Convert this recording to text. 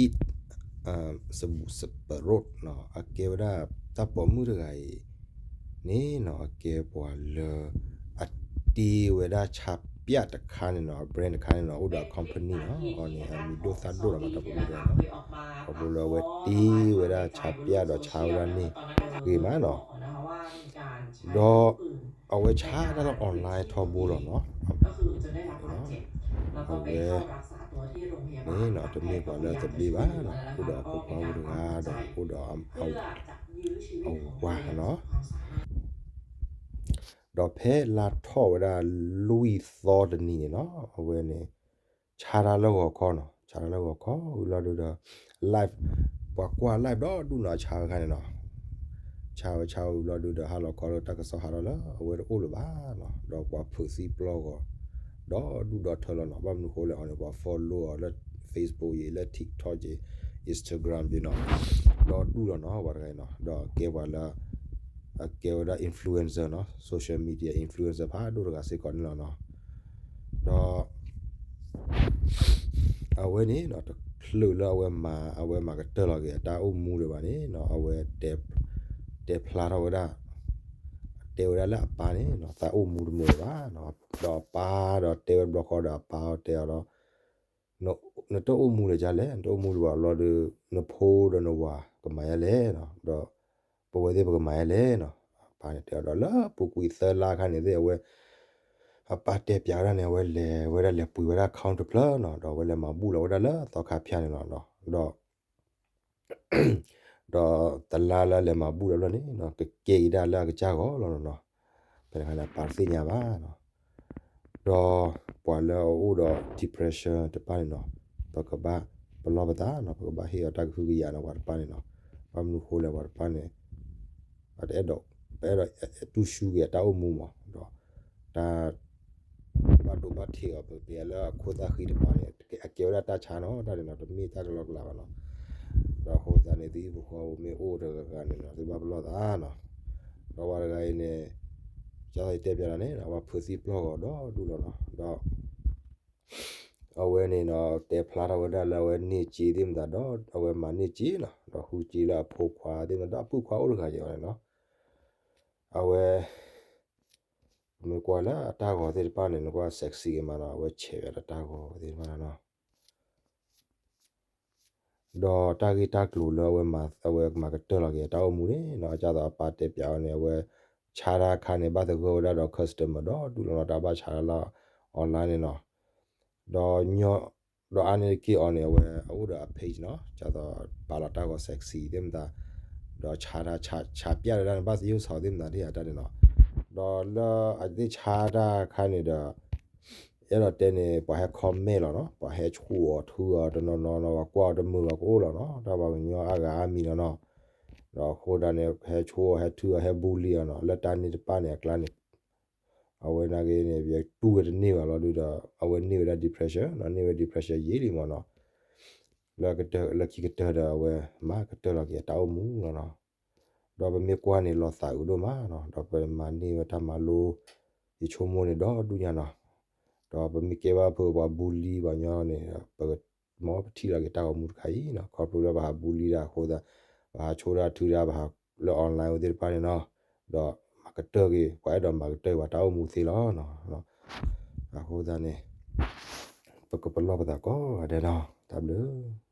Eat စဘူၤစပရိးနီၤ အကဲဝဲဒၣ်တၢ်ပိာ်မုၣ်တဂၤအံၤန့ၣ်နီၤ အကဲပှၤလၢ အတ့ဝဲဒၣ်ဆါပၠၣ်တခါန့ၣ်နီၤ အ brand တခါန့ၣ်နီၤ အိၣ်ဒီးအ company နီၤ အီၤန့ၣ် အမံၤဒိၣ်သၣ်ဒိၣ်ဒီးမၤတၢ်ပိာ်မုၣ်တဂၤနီၤ အဃိလၢအဝဲတ့ဝဲဒၣ်ဆါပၠၣ်ဒီးဆါဝဲဒၣ်န့ၣ်ဂ့ၤမးနီၤ ဒီး အဝဲဆါတၢ်လၢ online ထီဘိလီၤနီၤ အဝဲ န့ၣ်နီၤ တမ့ၢ်ပှၤလၢတဘျ့ဘၣ်နီၤ အိၣ်ဒီးအဖိခွါဖိတဂၤဒီး အိၣ်ဒီးအဝၤနီၤ ဒီးဖဲလါထီၣ်ဝဲဒၣ်လွံၢ်သီတနံၤန့ၣ်နီၤ အဝဲန့ၣ် ဆါတၢ်လၢဂီၤခီနီၤ ဆါတၢ်လၢဂီၤခီဝံၤလီၤဒုဒီး live ပှၤကွၢ် live ဒီဒူၣ်နီၤ ဆါဝဲခါန့ၣ်နီၤ ဆါဝဲဆါဝံၤလီၤဒုဒီး ဟါလီၤခီလၢတၢ်ကစီၣ်ဟးထီၣ်လၢအဝဲတအိၣ်လၢၤဘၣ်နီၤ ဒီးပှၤဖုးသံပျီၢ်ဂီၤ ဒီဒူၣ်ဒီထၢလီၤနီၤ ဘၣ်မနုၤဃိလဲၣ်အီၤန့ၣ် ပှၤ follow အီၤလၢ Facebook ယံၤ လၢ TikTok ယံၤ Instagram ယံၤနီၤ ဒီဒူၣ်လီၤနီၤ ပှၤတဂၤအံၤနီၤ ဒီးကဲပှၤလၢ အကဲဝဲဒၣ် influencer နီၤ social media influencer ဖးဒိၣ်တဂၤစ့ၢ်ကီးန့ၣ်လီၤနီၤ ဒီး အဝဲန့ၣ်နီၤ တချုးလၢအဝဲမၤ အဝဲမၤကတၢၢ်လီၤက့ၤအတၢ်အိၣ်မူဒံးဘၣ်န့ၣ်နီၤ အဝဲ တဲဖျါထီၣ်ဝဲဒၣ် တဲဝဲဒၣ်လၢအပၢ်န့ၣ်နီၤ သးအိၣ်မူတမုာ်ဘၣ်နီၤ ဒီးအပၢ်ဒီးတဲဝဲတဘျီဃီဒီးအပၢ်အီၤတဲအီၤဒီး နတအိၣ်မူလၢၤဒ်လဲၣ် နတအိၣ်မူလၢၤဘၣ်ဘျီဒီး နဖိဒီးနဝၤကမၤယါလဲၣ်နီၤ ဒီး ပဝဲသ့ၣ်ပကမၤယါလဲၣ်နီၤ အပၢ်န့ၣ်တဲအီၤဒီးလၢပူၤကွံာ်သၢလါခါန့ၣ်သ့ၣ်အဝဲ အပၢ်တဲပၠးဝဲဒၣ်န့ၣ် အဝဲလဲၤဝဲဒၣ်လဲၤပှ့ၤဝဲဒၣ် account တဖျၢၣ်နီၤ ဒီးအဝဲလဲၤမၤဘူၣ်လီၤဝဲဒၣ်လၢသီခါဖၠါန့ၣ်လီၤ ဒီး ဒီးတလါလၢလဲၤမၤဘူၣ်လီၤဘျီန့ၣ် ကကဲအံၤဒၣ်လၢအကစၢ်ဂီၢ်လီၤနီၤ ဖဲန့ၣ်အခါန့ၣ် အပၢ်တသ့ၣ်ညါဘၣ်နီၤ ဒီးပှၤလၢအအိၣ်ဒီး depression တဖၣ်န့ၣ်နီၤ ပကဘၣ်ပလီၢ်ပသးနီၤ ပကဘၣ်ဟ့ၣ်အီၤတၢ်ကဟုကယာ်နီၤ ပှၤတဖၣ်န့ၣ်နီၤ ဘၣ်မနုၤဃိလဲၣ် ပှၤတဖၣ်န့ၣ် ပအဲၣ်ဒိး ပအဲၣ်ဒိးတူၢ်ဆူၣ်က့ၤအတၢ်အိၣ်မူမး ဒီး တၢ် ဘၣ်ဒိဘၣ်ထံးအီၤ ပကတဲလၢအခိၣ်သၣ်ဃံတဖၣ်န့ၣ် အကဲဝဲဒၣ်တၢ်ဆါနီၤ တၢ်န့ၣ်နီၤ တမ့ၢ်တၢ်ကလီကလးဘၣ်နီၤ ဒီးအဃိသတးန့ၣ် သုဟံၣ်ဖိဃီဖိမ့ၢ်အိၣ်တဂၤဂၤန့ၣ်နီၤ သုဘၣ်ပလီၢ်သးနီၤ ဒီးပှၤတဂၤအံၤန့ၣ် ကၢ်သီယတဲပၠးလီၤန့ၣ် အဝဲဖုးသံပျီၢ်ဂီၤဒီဒူၣ်လီၤနီၤ ဒီး အဝဲန့ၣ်နီၤ တဲဖျါထီၣ်ဝဲဒၣ်လၢအဝဲန့ၢ်စ့သ့ၣ်မတၤဒီး အဝဲမၤန့ၢ်စ့နီၤ ဒီးဃုစ့လၢအဖိခွါသ့ၣ်မတၤဒီးအပုၢ်ခွါအိၣ်တဂၤယဲၢ်အီၤန့ၣ်နီၤ အဝဲ မ့ၢ်ကွၢ်လၢအတၢ်ဂီၤသ့ၣ်တဖၣ်န့ၣ် နကွၢ် sexy က့ၤမးနီၤ အဝဲဆဲးဝဲဒၣ်တၢ်ဂီၤသ့ၣ်တဖၣ်နီၤ ဒီးတၢ်ဂ့ၢ်တၢ်ကျိၤလၢအဝဲမၤ အဝဲမၤကတၢၢ်လီၤက့ၤအတၢ်အိၣ်မူန့ၣ်နီၤ ဒ်သိးအပၢ်တဲပၠးအီၤန့ၣ် အဝဲဆါတၢ်ခါန့ၣ် ဘၣ်သဂၢၢ်ဝဲဒၣ်ဒီး customer ဒီဒူၣ်လီၤနီၤ တၢ်ဘၣ်ဆါတၢ်လၢ online န့ၣ်နီၤ ဒီးညီ ဒီးအါန့ၢ်တက့ၢ်အီၤန့ၣ် အဝဲအအိၣ်ဒီးအ page နီၤ ဒ်သိးပာ်လီၤတၢ်ဂီၤ sexy သ့ၣ်မတၤ ဒီးဆါတၢ် ဆါပၠၣ်ဝဲဒၣ်န့ၣ် ဘၣ်သယုၢ်စီၤသ့ၣ်မတၤဒ်အတၢ်န့ၣ်နီၤ ဒီးလၢအသ့ၣ်ဆါတၢ်ခါန့ၣ်ဒီး အဲၣ်ဒိးတဲန့ၣ် ပှၤဟဲ comment လီၤနီၤ ပှၤဟဲဆိၣ်အီၤထုအီၤတနီၤနီၤနီၤ ပှၤကွၢ်အီၤတမုာ်ဘၣ်ကအိၣ်လီၤနီၤ တၢ်ပှၤကညီအါဂၤအါမံၤလီၤနီၤ ဒီးအဃိသတးန့ၣ် ဟဲဆိၣ်အီၤဟဲထုအီၤဟဲ bully အီၤနီၤ လၢတၢ်န့ၣ်တဖၣ်န့ၣ်အကျါန့ၣ် အဝဲနာ်က့န့ၣ် ပတူၢ်ဝဲတန့ၢ်ဘၣ်လီၤဒုဒီး အဝဲန့ၢ်ဝဲဒၣ် depression နီၤ န့ၢ်ဝဲ depression ယံာ်လံမးနီၤ လၢခံကတၢၢ်ဒီးအဝဲမၤကတၢၢ်လီၤက့ၤအတၢ်အိၣ်မူလီၤနီၤ ဒီးပမ့ၢ်ကွၢ်န့ၣ်လီၤသးအုးဒိၣ်မးနီၤ ဒီးပမၤန့ၢ်ဝဲတၢ်မၤလိ ယဆိကမိၣ်န့ၣ်ဒီဒူၣ်ညါနီၤ ဒီးပမ့ၢ်ကဲဘၣ်ဖုးပှၤ bully ပှၤညီန့ၣ် ပကမ်ပထံၣ်လီၤက့ၤတၢ်ဂီၤမူတခါအံၤနီၤ ခီဖျိလၢပဟး bully တၢ်အဃိသတး ပဟးဆိၣ်တၢ်ထုတၢ် ပဟးလၢ online ဝဲသ့ၣ်တဖၣ်န့ၣ်နီၤ ဒီးမၤကတၢၢ်က့ၤ ပှၤအဲၣ်ဒိးမၤကတၢၢ်ပှၤတၢ်အိၣ်မူသ့လီၤနီၤ အဃိသတးန့ၣ် ပကပလီၢ်ပသးကိးဂၤဒဲးနီၤ တၢ်ဘျုး